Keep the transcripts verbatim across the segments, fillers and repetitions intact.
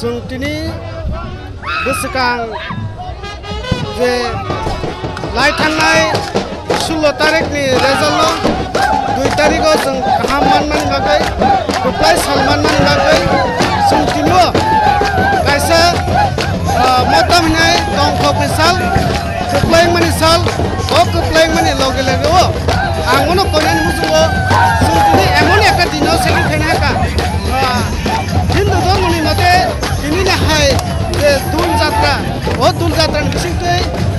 Chwng tini bwswkang je lai thangnai sullo tarikni result no dui tarikgo chwng kaham manmani bagwi, kwplai sal manmani bagwi chwng tini o kaisa, ah, motom hinai tongthokni sal. Kwplaimani sal, o kwplaimani loge loge o ang bono koinani muchungo chwng tini emon ekta dino seleng khaina hakha. Ah, Hindu dhormoni mote tini ni hai je Dul Jatra, o Dul Jatra ni bisingtwi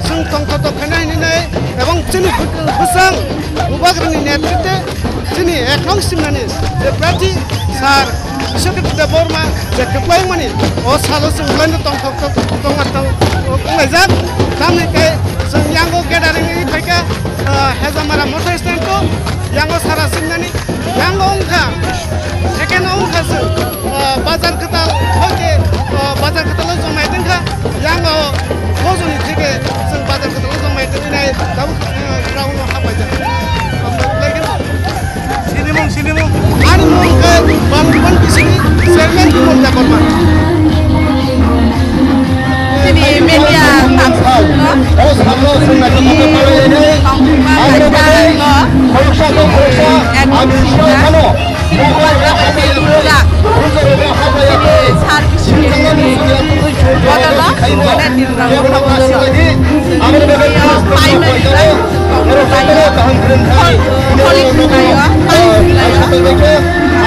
chwng tongthok tongkhaina hinwi nai ebong chini bwsang Bubagrani netritwe chini ek nong simnani je prarthi sir Biswakit Debbarma je kwplaimani o salo chwng belai no tongthok tong tongma tong wnglaijak. Tamni khe chwng yango gathering wngwi phaikha, ah, Hejamara motor stand o yango sara simnani yango wngkha, second o wngkha chwng, ah, bazar kwtal hoite, ah, bazar kwtal o jomai tongkha yango bojoni theke chwng bazar kwtal o jomai tongwi nai tabuk, ah, ground o hapaijak. Sinimung, sinimung. Ani mung khe Balukban bisini chairman Bimal Debbarma. Chini media tamsukno. Tongthokma kaisa no. Ek bisina. Sar bisini. Bodono, mane din rang. Primary. Kholi khwlaio, pass khwlaio. Ani bising je chairman,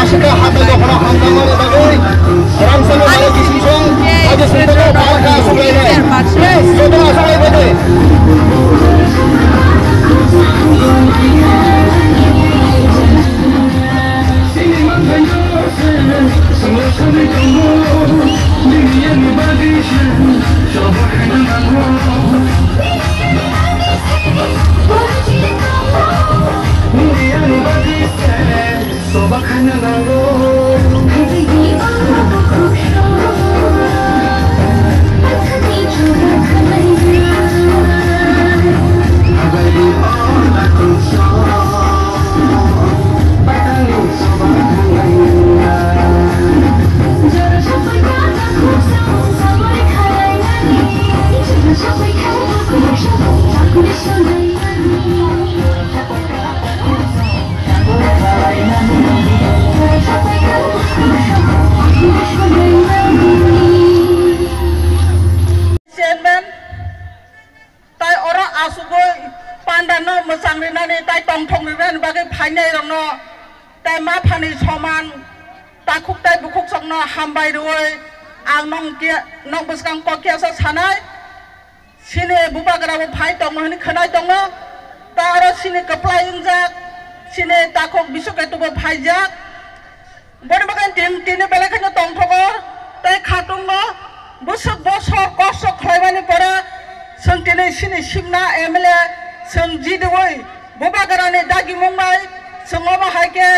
Chairman, tai oro asugwi panda no mwchang rinani, tai tongthok rinani bagwi phainai rokno, tai ma phani soman takhuk tai bukhuk sokno hambai rwui ang nong kia, nok bwskang kok kiasa sanai. Chini bubagra bo phai tongo hwnwi khwnai tongo. Ta aro chini kwplai wngjak, chini takhuk Biswakit bo phaijak. Boni bagwi tin-, tini belai kheno tongthogo tei khatungo. Bwswk bosor kosok khlaimani pore chwng tini chini simna M L A chwng jidiui bubagrani dagimung bai chwng omo hai khe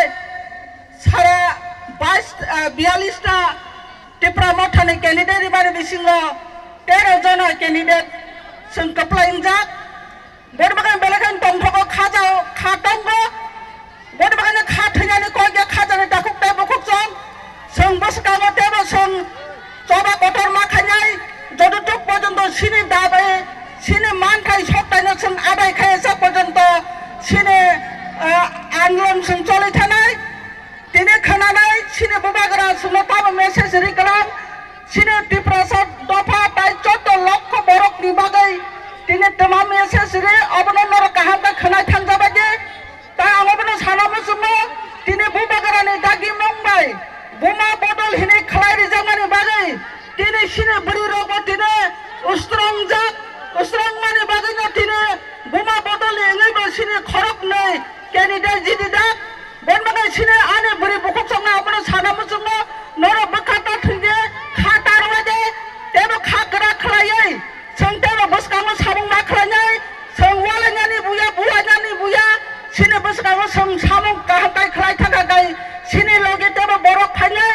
sara bais, ah, biyalish ta Tipra Motha ni candidate rimani bisingo tero jona candidate chwng kwplai wngjak. Boni bagwi belai kheno tongthogo, kha jao, kha tongo. Boni bagwino kha thwinani kok ya, kha jani takhuk tei bukhuk chwng. Chwng bwskango teibo chwng choba kotor ma khainai, jototok porjonto chini dabai, chini manthai soktaino chwng adai khaiya sak porjonto chini, ah, andolon chwng choli thanai. Tini khwnanai chini bubagra chwngno tamo message ri kwlang, chini Tiprasa dopha tai chotto lokho borokni bagwi tini twma message ri, obono norok kaham khe khwnai thangjabaidi. Tai ang obono sana muchungo, tini bubagrani dagimung bai buma bodol hini khlai rijakmani bagwi tini chini bwrwi rokbo tini ustrong jak, ustrong mani bagwino tini buma bodolni wngwi bo chini khoroknwi candidate jidijak. Boni bagwi chini ani bwrwi bukhuk chongno abono sana muchungo, norok bwkha ta thwngdi, kha ta rwbaidi, teibo kha kwrak khlaiwi chwng teibo bwskango samung ma khlainai, chwng ualainani buya, buainani buya, chini bwskango chwng samung kaham kai khlai thangkha kai chini logi teibo borok phainai.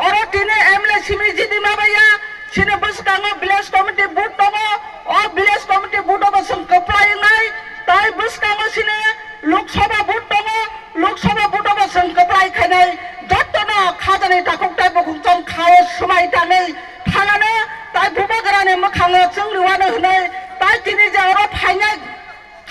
Oro tini M L A simi jidi ma baiya, chini bwskango village committee booth tongo, o village committee booth o bo chwng kwplai wngnai, tai bwskango chini Lok Sabha booth tongo, Lok Sabha booth o bo chwng kwplai khainai, jottono khajani takhuk tai bukhuk chwng khao swmai tangwi Ani mwkhango chwng rwano hwnwi tai tini je oro phainai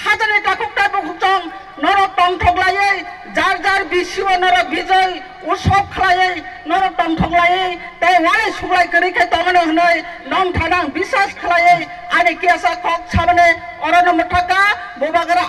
hajani takhuk tai bukhuk chwng norok tongthok laiwi jar jar bisi o norok bijoi utsob khlaiwi norok tongthok laiwi tei uansuk lai kwrwi khe tongmano hwnwi nongthano ang biswas khlaiwi ani kisa kok samani orono mwthaka Bubagra